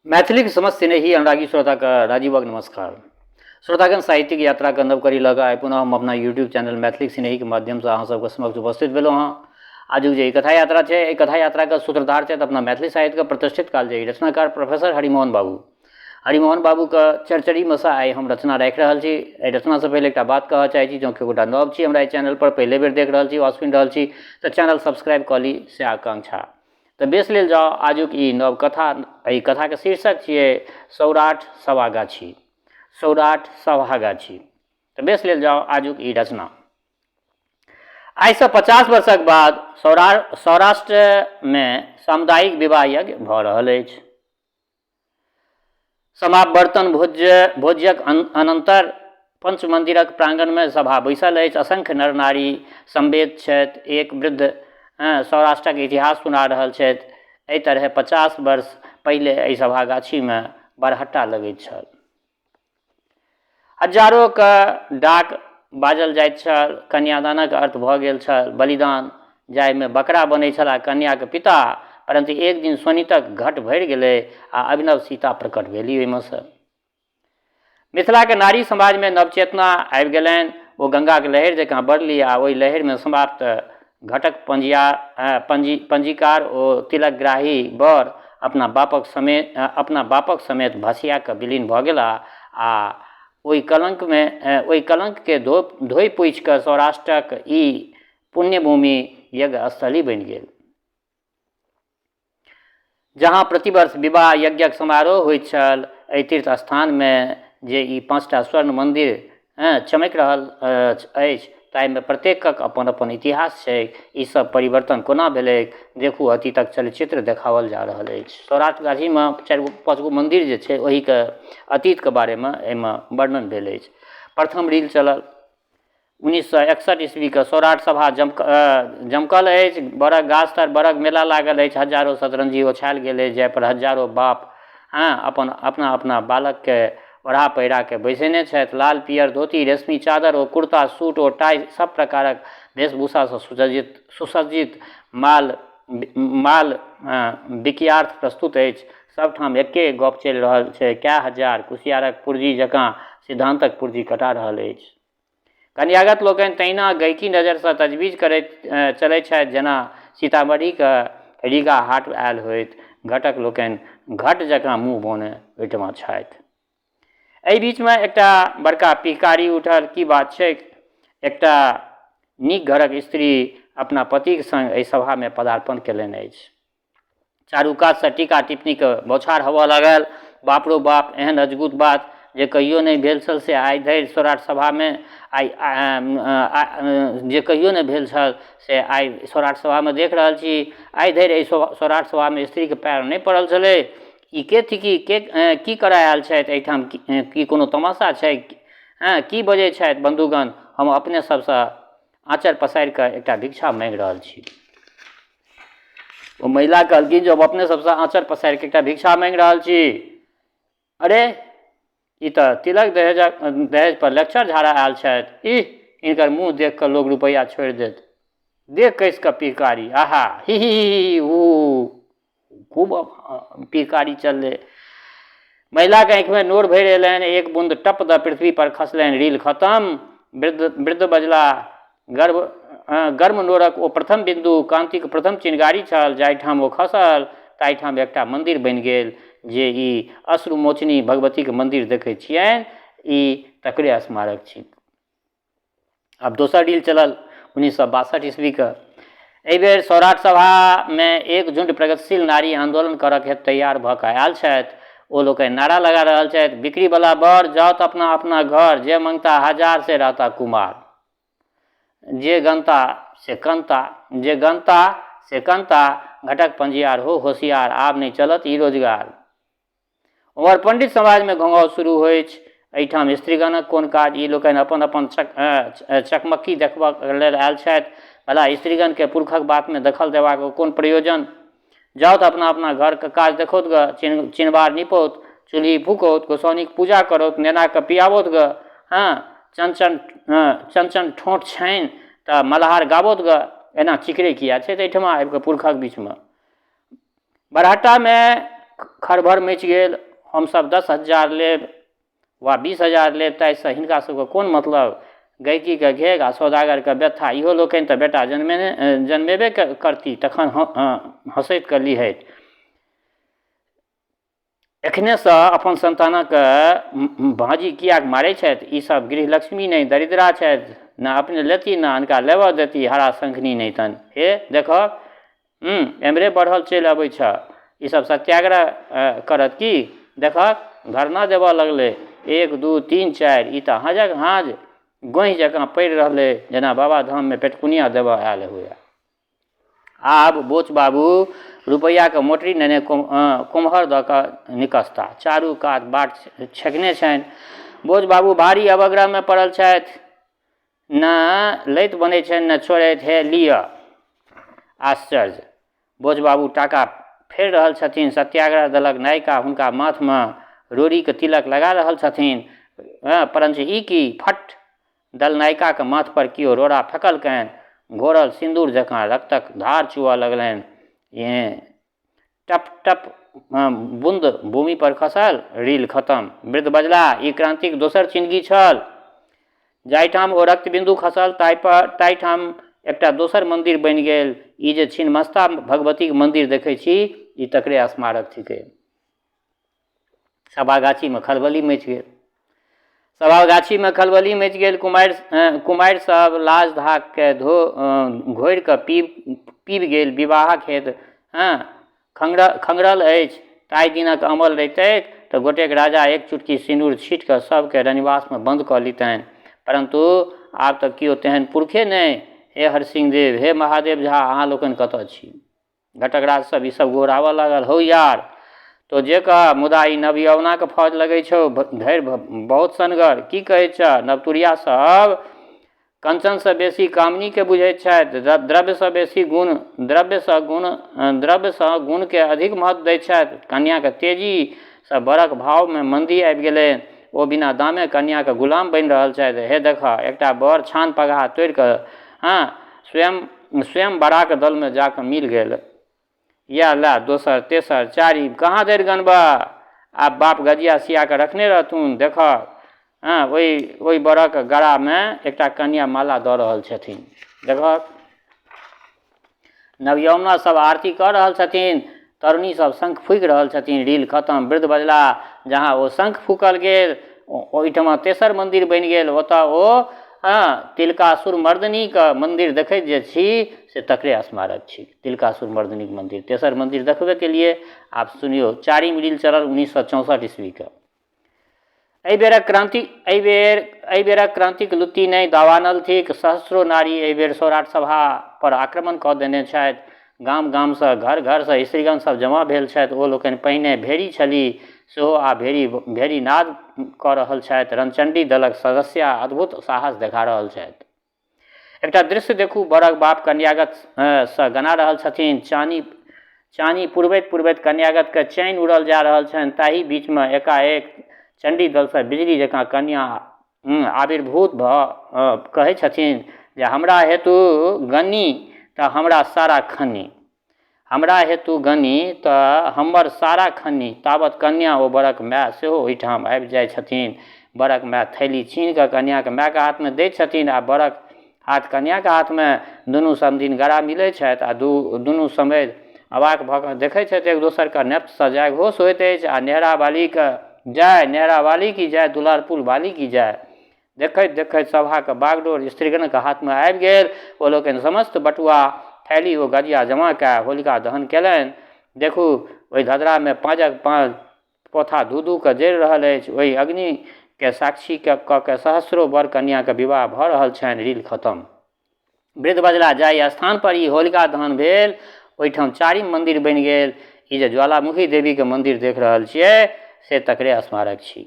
मैथिलीक समस्त स्नेही अनुरागी श्रोताके राजीवक नमस्कार। श्रोतागण, साहित्यिक यात्राके नव कड़ी लऽ कऽ आइ पुनः हम अपना यूट्यूब चैनल मैथिलीक स्नेहीके माध्यमसँ अहाँ सबके समक्ष उपस्थित भेलहुँ हँ। आजुक जे ई कथा यात्रा छै, एहि कथा यात्राके सूत्रधार छथि अपना मैथिली साहित्यके प्रतिष्ठित कालजयी रचनाकार प्रोफेसर हरिमोहन बाबू। हरिमोहन बाबूके चरचरीमे सँ आइ हम रचना राखि रहल छी। एहि रचनासँ पहिले एकटा बात कहऽ चाहै छी, जँ केओ गोटा नव छी हमरा एहि चैनलपर पहिले बेर देख रहल छी वा सुनि रहल छी तऽ चैनल सब्सक्राइब कऽ ली, से आकांक्षा। तऽ बेस लेल जाउ आजुक ई नव कथा। एहि कथाके शीर्षक छियै सौराठ सभागाछी। सौराठ सभागाछी। तऽ बेस लेल जाउ आजुक ई रचना। आइसँ 50 वर्षक बाद सौराष्ट्रमे सामुदायिक विवाह यज्ञ भऽ रहल अछि। समावर्तन भोज्यक अनन्तर पंच मन्दिरक प्राङ्गणमे सभा बैसल अछि। असंख्य नर नारी समवेत छथि। एक वृद्ध सौराष्ट्रक इतिहास सुना रहल छथि। एहि तरहेँ 50 वर्ष पहिले एहि सभागाछीमे बरहट्टा लगैत छल। हजारोके डाक बाजल जाइत छल। कन्यादानक अर्थ भऽ गेल छल बलिदान, जाहिमे बकरा बनै छलाह कन्याक पिता। परन्तु एक दिन शोणितक घट भरि गेलै आ अभिनव सीता प्रकट भेली ओहिमे सँ। मिथिलाके नारी समाजमे नवचेतना आबि गेलनि। ओ गंगाक लहरि जकाँ बढ़ली आ ओहि लहरिमे समाप्त घटक पंजीकार ओ तिलकग्राही वर अपना बापक समेत भसिया कऽ विलीन भऽ गेलाह आ ओहि कलंकके धोइ पोछि कऽ सौराष्ट्रक ई पुण्यभूमि यज्ञस्थली बनि गेल। जहाँ प्रतिवर्ष विवाह यज्ञक समारोह होइत छल, एहि तीर्थ स्थानमे जे ई 5टा स्वर्ण मन्दिर चमकि रहल अछि, ताहिमे प्रत्येकक अपन अपन इतिहास छैक। ई सब परिवर्तन कोना भेलैक, देखू अतीतक चलचित्र देखाओल जा रहल अछि। सौराठ गाछीमे 4 गो 5 गो मन्दिर जे छै, ओहिके अतीतके बारेमे एहिमे वर्णन भेल अछि। प्रथम रील चलल 1961 ईस्वीके। सौराठ सभा जमकल अछि। बड़क गाछ तर बड़क मेला लागल अछि। हजारो शतरंजी ओछायल गेल अछि, जाहिपर हजारो बाप अपन अपना अपना बालकके ओढ़ा पहिराके बैसेने छथि। लाल पियर धोती, रेशमी चादर ओ कुर्ता, सूट ओ टाइ, सब प्रकारक वेशभूषासँ सुसज्जित माल माल बिकियार्थ प्रस्तुत अछि। सबठाम एके गप चलि रहल छै। कए हजार कुसियारक पुर्जी जकाँ सिद्धान्तक पुर्जी कटा रहल अछि। कन्यागत लोकनि तहिना गहिकी नजरिसँ तजबीज करैत चलैत छथि जेना सीतामढ़ीके रीगा हाट आयल होथि। घटक लोकनि घट जकाँ मुँह बौने ओहिठमा छथि। एहि बीचमे एकटा बड़का पिहकारी उठल, की बात छैक? एकटा नीक घरक स्त्री अपना पतिक संग एहि सभामे पदार्पण कयलनि अछि। चारू कातसँ टीका टिप्पणीके बौछार होबऽ लागल। बाप रौ बाप, एहन अजगुत बात जे कहियो नहि भेल छल से आइ धरि सौराठ सभामे आइ, जे कहियो नहि भेल छल से आइ सौराठ सभामे देख रहल छी। आइ धरि एहि सौराठ सभामे स्त्रीके पैर नहि पड़ल छलै। ई के थिकी? के की करऽ आयल छथि एहिठाम? की कोनो तमाशा छै? की बजै छथि? बन्धुगण, हम अपने सबसँ आँचर पसारि कऽ एकटा भिक्षा माँगि रहल छी। ओ महिला कहलखिन जे हम अपने सबसँ आँचर पसारि कऽ एकटा भिक्षा माँगि रहल छी। अरे, ई तऽ तिलक दहेज पर लेक्चर झाड़ऽ आयल छथि। इह, हिनकर मुँह देख कऽ लोक रुपैआ छोड़ि देत। देख कसि कऽ पिहकारी, आहा ही ही ही ही हू, खूब पिहकारी चललै। महिलाके आँखिमे नोर भरि अयलनि। एक बून्द टप दऽ पृथ्वी पर खसलनि। रील खतम। वृद्ध बजला, गर्म नोरक ओ प्रथम बिन्दु क्रान्तिक प्रथम चिनगारी छल। जाहिठाम ओ खसल ताहिठाम एकटा मन्दिर बनि गेल। जे ई अश्रुमोचनी भगवतीके मन्दिर देखै छियनि, ई तकरे स्मारक छी। आब दोसर डील चलल 1962 ईस्वीके। एहिबेर सौराठ सभामे एक झुण्ड प्रगतिशील नारी आन्दोलन करक हेतु तैयार भऽ कऽ आयल छथि। ओ लोकनि नारा लगा रहल छथि, बिक्रीवला बर जाउत अपना अपना घर, जे मंगता हजार से रहता कुमार, जे गनता से कनता, जे गनता से कनता, घटक पंजियार हो होशियार, आब नहि चलत ई रोजगार। ओम्हर पंडित समाजमे घोंघाउज शुरू होइछ। एहिठाम स्त्रीगणक कोन काज? ई लोकनि अपन अपन चकमक्की देखबाक लेल आयल छथि। भला स्त्रीगणकेँ पुरुखक बातमे दखल देबाक कोन प्रयोजन? जाउथ अपना अपना घरके काज देखौथ गऽ, चिनबार निपौथ, चूल्हि फूकौथ, गोसाउनिक पूजा करौथ, नेनाकेँ पियाबौथ गऽ, हँ, चन चन ठोंठ छनि तऽ मल्हार गाबौथ गऽ। एना चिकरै किए छथि एहिठमा आबिकऽ पुरुखक बीचमे? बरहट्टामे खड़भड़ मचि गेल। हमसभ 10,000 लेब वा 20,000 लेब ताहिसँ हिनका सबके कोन मतलब। गैकीके घेघ आ सौदागरके व्यथा। इहो लोकनि तऽ बेटा जन्मेने जन्मेबे करती तखन हँसैत कऽ लिहैत। एखनेसँ अपन सन्तानक भाँजी किएक मारै छथि। ई सब गृहलक्ष्मी नहि दरिद्रा छथि। ने अपने लेती ने अनका लेबऽ देती। हरा शंखनी नहि तन। हे देखऽ एम्हरे बढ़ल चलि अबै छह। ई सब सत्याग्रह करत की? देखहक धरना देबऽ लगलै। 1 2 3 4 ई तऽ हाँजक हाँज गोहि जकाँ पड़ि रहलै जेना बाबाधाममे पेटकुनिया देबऽ आयल हुए। आब बोच बाबू रुपैआके मोटरी नेने कोम्हर दऽ कऽ निकसता। चारू कात बाट छेकने छनि। बोच बाबू भारी अवग्रहमे पड़ल छथि। ने लैत बनै छनि ने छोड़ैत। हे लिअ। आश्चर्य! बोच बाबू टाका फेर रहल छथिन। सत्याग्रह दलक नायिका हुनका माथमे रोड़ीके तिलक लगा रहल छथिन। परञ्च ई की? फट! दल नायिकाके माथपर केओ रोड़ा फेकलकनि। घोरल सिन्दूर जकाँ रक्तक धार चुअऽ लगलनि। टप टप बुन्द भूमि पर खसल। रील खतम। वृद्ध बजलाह, ई क्रांतिक दोसर चिनगी छल। जाहिठाम ओ रक्तबिन्दु खसल ताहिठाम एकटा दोसर मन्दिर बनि गेल। ई जे छिन्नमस्ता भगवतीक मन्दिर देखै छी, ई तकरे स्मारक थिकै। सभागाछीमे खलबली मचि गेल। सभागाछीमे खलबली मचि गेल। कुमारि कुमारि सब लाज धाकके धो घोरि कऽ पीब पीब गेल। विवाहक हेतु हँ खंगरल अछि। ताहि दिनक अमल रहितैक तऽ गोटेक राजा एक चुटकी सिनूर छीटि कऽ सभके रनिवासमे बन्द कऽ लितनि। परन्तु आब तऽ केओ तेहन पुरखे नहि। हे हरसिंह देव, हे महादेव झा, अहाँ लोकनि कतऽ छी? घटकराज सब ई सब गोहराबऽ लागल, हौ यार, तो जे कह, मुदा ई नवयौवनाके फौज लगै छौ धरि बहुत सनगर। की कहै छह? नवतुरिया सब कंचनसँ बेसी कामिनीके बुझैत छथि। द्रव्यसँ बेसी गुण, द्रव्यसँ गुण, द्रव्यसँ गुणके अधिक महत्व दैत छथि। कन्याके तेजीसँ बरक भावमे मंदी आबि गेलै। ओ बिना दामे कन्याके गुलाम बनि रहल छथि। हे देखह, एकटा बर छान पगहा तोड़ि कऽ हँ स्वयं स्वयं बड़ाक दलमे जा कऽ मिल गेल। इएह लए दोसर तेसर चारिम कहाँ धरि गनबह। आब बाप गजिया सिया कऽ रखने रहथुन। देखह हँ ओहि ओहि बरक गरामे एकटा कन्या माला दऽ रहल छथिन। देखहक नवयौवना सब आरती कऽ रहल छथिन। तरुणी सब शंख फूकि रहल छथिन। रील खतम। वृद्ध बजलाह, जहाँ ओ शंख फूकल गेल ओहिठमा तेसर मन्दिर बनि गेल। ओतऽ ओ हँ तिलकासुर मर्दनीके मन्दिर देखैत जे छी से तकरे स्मारक छी। तिलकासुर मर्दनीके मन्दिर तेसर मन्दिर देखबे केलिए। आब सुनियौ, चारिम रील चलल 1964 ईस्वीके। एहि बेरक क्रांति एहि बेर एहि बेरक क्रांतिक लुत्ती नहि दावानल थिक। सहस्रो नारी एहि बेर सौराठ सभा पर आक्रमण कऽ देने छथि। गाम गामसँ घर घरसँ स्त्रीगण सब जमा भेल छथि। ओ लोकनि पहिने भेड़ी छली सेहो आब भेड़ी भेड़ी नाद कऽ रहल छथि। रणचण्डी दलक सदस्या अद्भुत साहस देखा रहल छथि। एकटा दृश्य देखू, बरक बाप कन्यागत सँ गना रहल छथिन। चानी चानी पुरबैत पुरबैत कन्यागतके चैन उड़ल जा रहल छनि। ताहि बीचमे एकाएक चण्डी दलसँ बिजली जकाँ कन्या आविर्भूत भऽ कहै छथिन जे हमरा हेतु गनी तऽ हमरा सारा खन्नी, हमरा हेतु गनी तऽ हमर सारा खन्नी। तावत कन्या ओ बरक माय सेहो ओहिठाम आबि जाइ छथिन। बरक माय थैली छीनि कऽ कन्याके मायके हाथमे दै छथिन आ बरक हाथ कन्याके हाथमे। दुनू समधिन गरा मिलै छथि आ दुनू समधि अवाक भऽ कऽ देखै छथि एक दोसरके। नेपथ्यसँ जय घोष होइत अछि आ नेहरा बालीके जय, नेहरा बाली की जय, दुलारपुर बाली की जय। देखैत देखैत सभाके बागडोर स्त्रीगणक हाथमे आबि गेल। ओ लोकनि समस्त बटुआ, थैली ओ गजिया जमा कए होलिका दहन केलनि। देखू, ओहि धधरामे पाँजक पाँज पोथा धू-धू कऽ जरि रहल अछि। ओहि अग्निके साक्षी कऽ कऽ सहस्रो वर कन्याक विवाह भऽ रहल छनि। रील खतम। वृद्ध बजला, जाहि स्थान पर ई होलिका दहन भेल ओहिठाम चारिम मन्दिर बनि गेल। ई जे ज्वालामुखी देवीके मन्दिर देख रहल छियै से तकरे स्मारक छी।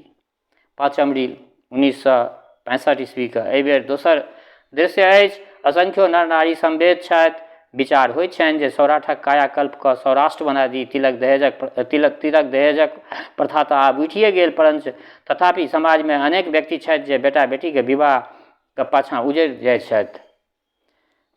पाँचम रील 1965 ईस्वीके। एहिबेर दोसर दृश्य अछि। असंख्यो नर नारी समवेत छथि। विचार होइत छनि जे सौराठक कायाकल्प कऽ सौराष्ट्र बना दी। तिलक दहेजक तिलक तिलक दहेजक प्रथा तऽ आब उठिए गेल, परञ्च तथापि समाजमे अनेक व्यक्ति छथि जे बेटा बेटीके विवाहके पाछाँ उजड़ि जाइत छथि।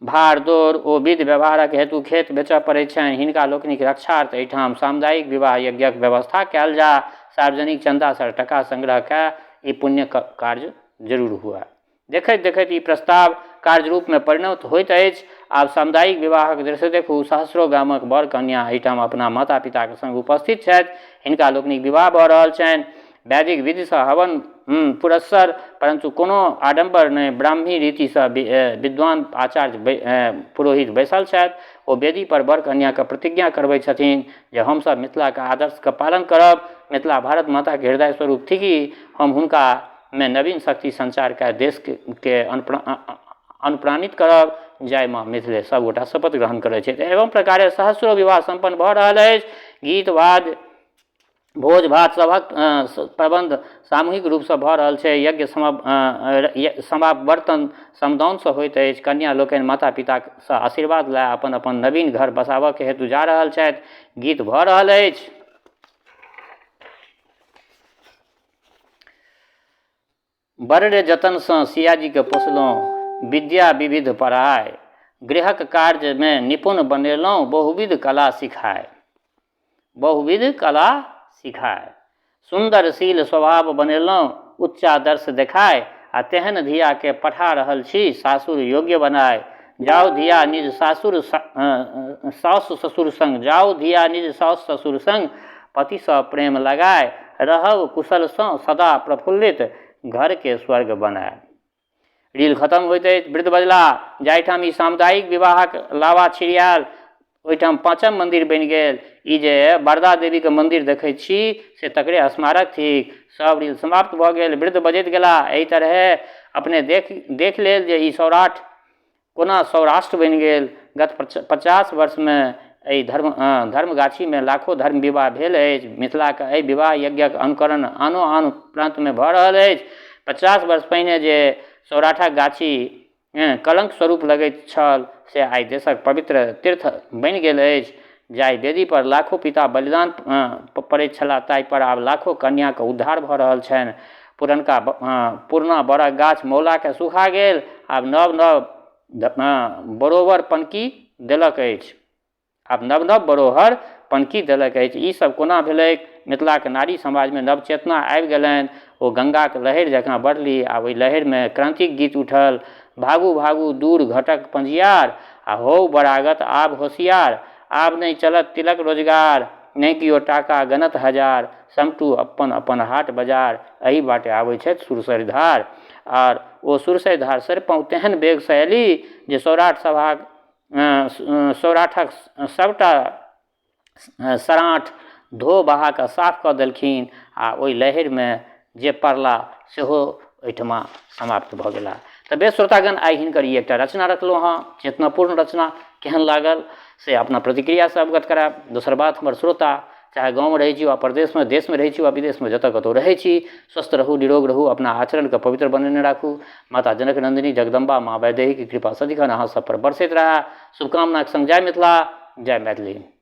भार दौड़ ओ विध व्यवहारक हेतु खेत बेचऽ पड़ैत छनि। हिनका लोकनिक रक्षार्थ एहिठाम सामुदायिक विवाह यज्ञक व्यवस्था कयल जा सार्वजनिक चन्दासँ टका संग्रह कए ई पुण्य कार्य जरूर हुअए। देखैत देखैत ई प्रस्ताव कार्यरूपमे परिणत होइत अछि। आब सामुदायिक विवाहक दृश्य देखू। सहस्रो गामक वर कन्या एहिठाम अपना माता पिताक संग उपस्थित छथि। हिनका लोकनिक विवाह भऽ रहल छनि। वैदिक विधिसँ हवन पुरस्सर, परन्तु कोनो आडम्बर नहि। ब्राह्मी रीतिसँ विद्वान आचार्य पुरोहित बैसल छथि। ओ वेदी पर वर कन्याके प्रतिज्ञा करबै छथिन जे हमसभ मिथिलाके आदर्शके पालन करब। मिथिला भारत माताके हृदय स्वरूप थिकी। हम हुनकामे नवीन शक्ति संचार कए देशके अनुप्राणित करब। जय माँ मिथिले। सभगोटा शपथ ग्रहण करै छथि। एवं प्रकारे सहस्रो विवाह सम्पन्न भऽ रहल अछि। गीत वाद्य भोज भात सभक प्रबन्ध सामूहिक रूपसँ भऽ रहल छै। यज्ञ समावर्तन समदाउनसँ होइत अछि। कन्या लोकनि माता पितासँ आशीर्वाद लए अपन अपन नवीन घर बसाबऽके हेतु जा रहल छथि। गीत भऽ रहल अछि। बड़ रे जतनसँ सियाजीके पोसलहुँ विद्या विविध पढ़ाय, गृहक कार्यमे निपुण बनेलहुँ बहुविध कला सिखाय, बहुविध कला सिखाय। सुन्दर शील स्वभाव बनेलहुँ उच्चादर्श देखाय, आ तेहन धियाके पठा रहल छी सासुर योग्य बनाय। जाउ धिया निज सासुर सासु ससुर संग, जाउ धिया निज सासु ससुर संग पतिसँ प्रेम लगाय, रहब कुशलसँ सदा प्रफुल्लित घरके स्वर्ग बनाय। रील खतम होइत अछि। वृद्ध बजला, जाहिठाम ई सामुदायिक विवाहक लावा छिड़ियायल ओहिठाम पाँचम मन्दिर बनि गेल। ई जे वरदा देवीके मन्दिर देखै छी से तकरे स्मारक थिक। सब रील समाप्त भऽ गेल। वृद्ध बजैत गेलाह, एहि तरहे अपने देख देख लेल जे ई सौराठ कोना सौराष्ट्र बनि गेल। गत 50 वर्षमे एहि धर्म धर्मगाछीमे लाखो धर्म विवाह भेल अछि। मिथिलाके एहि विवाह यज्ञक अनुकरण आनो आन प्रान्तमे भऽ रहल अछि। 50 वर्ष पहिने जे सौराठक गाछी कलङ्क स्वरूप लगैत छल से आइ देशक पवित्र तीर्थ बनि गेल अछि। जाहि वेदीपर लाखो पिता बलिदान पड़ैत छलाह ताहिपर आब लाखो कन्याके उद्धार भऽ रहल छनि। पुरनका पुरना बड़क गाछ मौलाके सुखा गेल, आब नव नव बरोबर पनकी देलक अछि। आब नव नव बरोहर पनकी देलक अछि। ई सब कोना भेलैक? मिथिलाक नारी समाजमे नव चेतना आबि गेलनि। ओ गंगाक लहरि जकाँ बढ़ली आ ओहि लहरिमे क्रान्तिक गीत उठल। भागू भागू दूर घटक पँजियार आ हौ बरागत आब होशियार। आब नहि चलत तिलक रोजगार, नहि कियो टाका गनत हजार, समटू अपन अपन हाट बजार, एहि बाटे आबै छथि सुरसरि धार। आर ओ सुरसरि धार सरिपहुँ तेहन वेगसँ अयली जे सौराठ सभाक सौराठक सभटा सराँठ धो बहा कऽ साफ कऽ देलखिन आ ओहि लहरिमे जे पड़ला सेहो ओहिठमा समाप्त भऽ गेला। तऽ बेस श्रोतागण, आइ हिनकर ई एकटा रचना रखलहुँ हँ, चेतनापूर्ण रचना। केहन लागल से अपना प्रतिक्रियासँ अवगत करायब। दोसर बात, हमर श्रोता चाहे गाँवमे रहै छी वा परदेशमे, देशमे रहै छी वा विदेशमे, जतऽ कतहु रहै छी, स्वस्थ रहू, निरोग रहू, अपना आचरणके पवित्र बनेने राखू। माता जनक नन्दिनी जगदम्बा माँ वैदेहीके कृपा सदिखन अहाँ सब पर बरसैत रहए। शुभकामनाके सङ्ग जय मिथिला, जय मैथिली।